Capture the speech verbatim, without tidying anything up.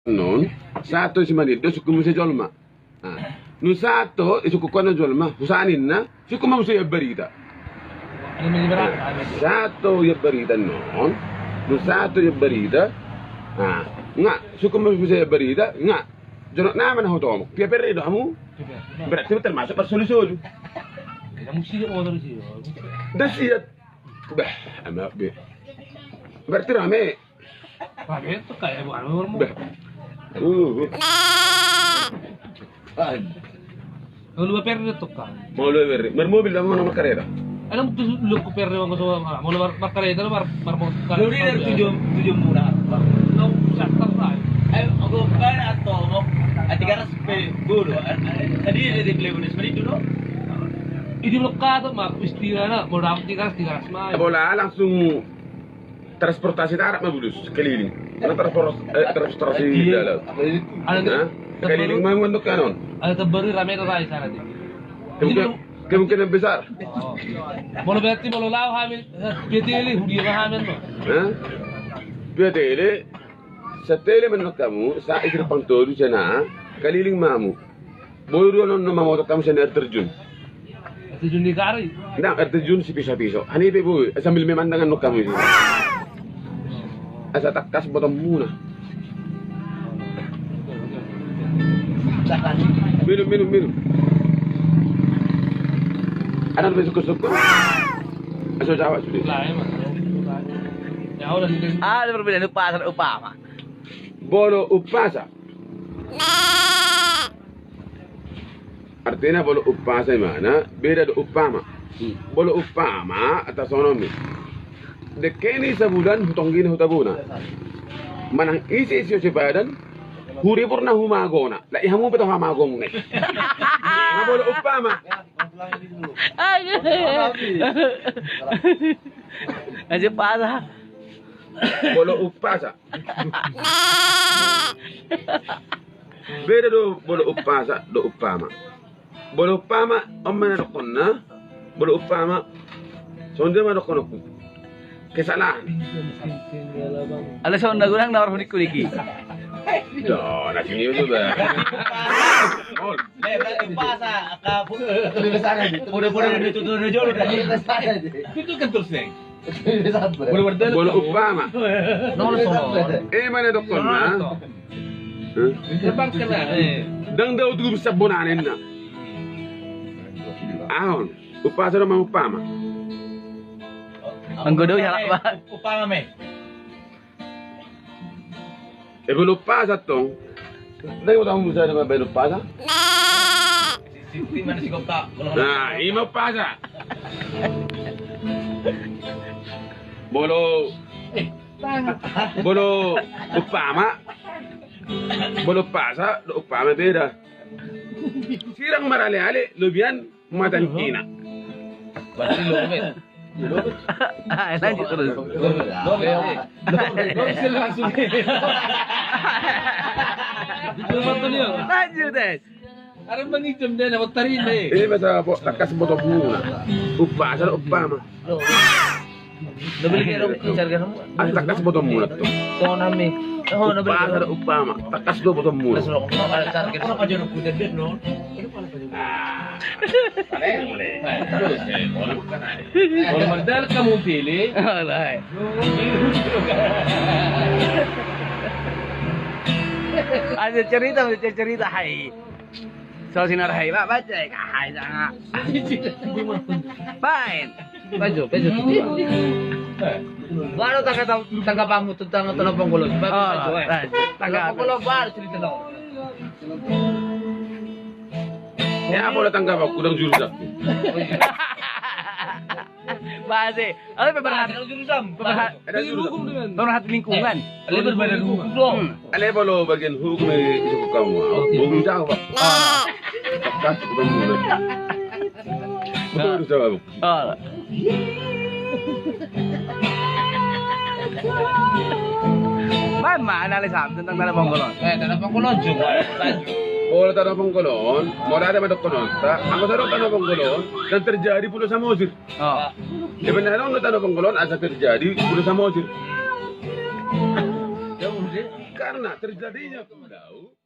Annon, sahat tu si Manindo, sungkun muse jolma. Ah, nunga sahat tu, disungkun annon jolma, husaha ninna, sungkun ma muse Ian Barita. Sahat tu Ian Barita annon, nunga sahat tu Ian Barita. Ah, nga, sungkun ma muse Ian Barita, nga. Jonok nama na hutomok, Piaperre do hamu. Berarti termasuk parsolusolu. Dang siat. Bah, ama be. Berarti rame. Rame tu kayak bukan. Bah. Uh. Molo Ian Barita tu kan. Molo Ian Barita. Marmobil do hamu na markareta? Ena mutu loku Ian Barita, molo so, molo markareta, mar, marmobil. Lo di dari tujuan, tujuan murah. Lo santar lah. Ayo, aku kan atau mau tiga ratus pe bulu. Tadi dari Plebonus mari dulu. Itu loka tu, ma, istilah na, molo dapat tiga ratus, tiga ratus ma. Bola langsung transportasi darat ma bulus, keliling. Karena transpor-, eh, transportasi darat. Ada keliling ma mandok kanon. Ada terbaru rame tu, guys, sana tu. Kemungkinan, kemungkinan besar. Molo berarti molo laho hami, Piatele, hudia ma hami annon. Hah? Piatele, satele mandok hamu, sa i Simpang Tolu sana, keliling ma hamu. Boi do annon na mamotong hamu sian air terjun. Air terjun di kari. Ndang, air terjun si piso-piso. Hanipe boi, sambil memandang annon hamu i. Asa tangkas botomuna. Minum, minum, minum. Ada lebih syukur-syukur. Asa jawab sudah. Ada perbedaan umpasa, umpama. Molo umpasa. Artina molo umpasa imana, beda do umpama. Hmm. Molo umpama, atas sonon ni. Dengke ni sabulan hutonggina hutabona. Manang ise ise sipadan, huribur na humagona. Lai hamu beto hamagong ne. Na molo umpama. Aja pala. Molo umpasa. Beda do molo umpasa do umpama. Molo umpama, on ma na dokkonna, molo umpama, songon dia ma dokkon on. Kesalahan. Ala songon na godang na marhunik-hunik i. Do, na sini itu ba. Ol. Eh, berarti umpasa, angka pu-, poda-poda na tutu na jolo tadi. Itu kan terus, Neng. Molo umpama. Nol sono. Eh, ima na dokkonna. Hah? Ndang dao tugu bisa bona ninna. Aha on? Umpasa do ma umpama. Anggo do i halak ba. Umpama me. Eh, molo umpasa tong. Ndang i boto hamu muse na mambaen umpasa. Nah, ima umpasa. Molo, molo umpama. Molo umpasa do umpama beda. Sirang marale-ale lobian. Matan ina. Pasti lo, men. Ah, lanjut terus. Lo, men. Lo, men. Lo, men. Lo, men. Langsung. Lanjut, eh. Ada bang item deh, nama tari deh. Ini masa po-, tangkas botomuna. Umpasa do umpama. Lebih kira harga. Ah, tangkas botomuna tu. Songon nami. Oh, lebih. Umpasa do umpama. Tangkas do botomuna. Langsung, ada harga. Apa jadi kuda dia, no? Kalau mandal kamu pilih. Alai. Ada cerita, ada cerita, hai. So sinar hai, ba, baca ya, hai, sanga. Baen. Baca, baca. Baru tangga, tangga pamu, tangga telepon kolon. Baca, eh. Tangga kolon, baru cerita dong. Ya, molo tangga pamu, kurang jurus aku. Bahasa. Ale pemerhati, pemerhati lingkungan. Ale berbadan hukum dong. Ale molo bagian hukum, eh, itu kamu. Bogu jawab. Kasih kamu. Betul jawab. Mama, analis ham tentang Tanah Pongkolon. Eh, Tanah Pongkolon juga. Molo Tanah Pongkolon, molo ada ma dokkon on ta, anggo sadok Tanah Pongkolon, dan terjadi Pulau Samosir. Oh. Di benar on Tanah Pongkolon asa terjadi Pulau Samosir. Kan Nah, terjadinya pulau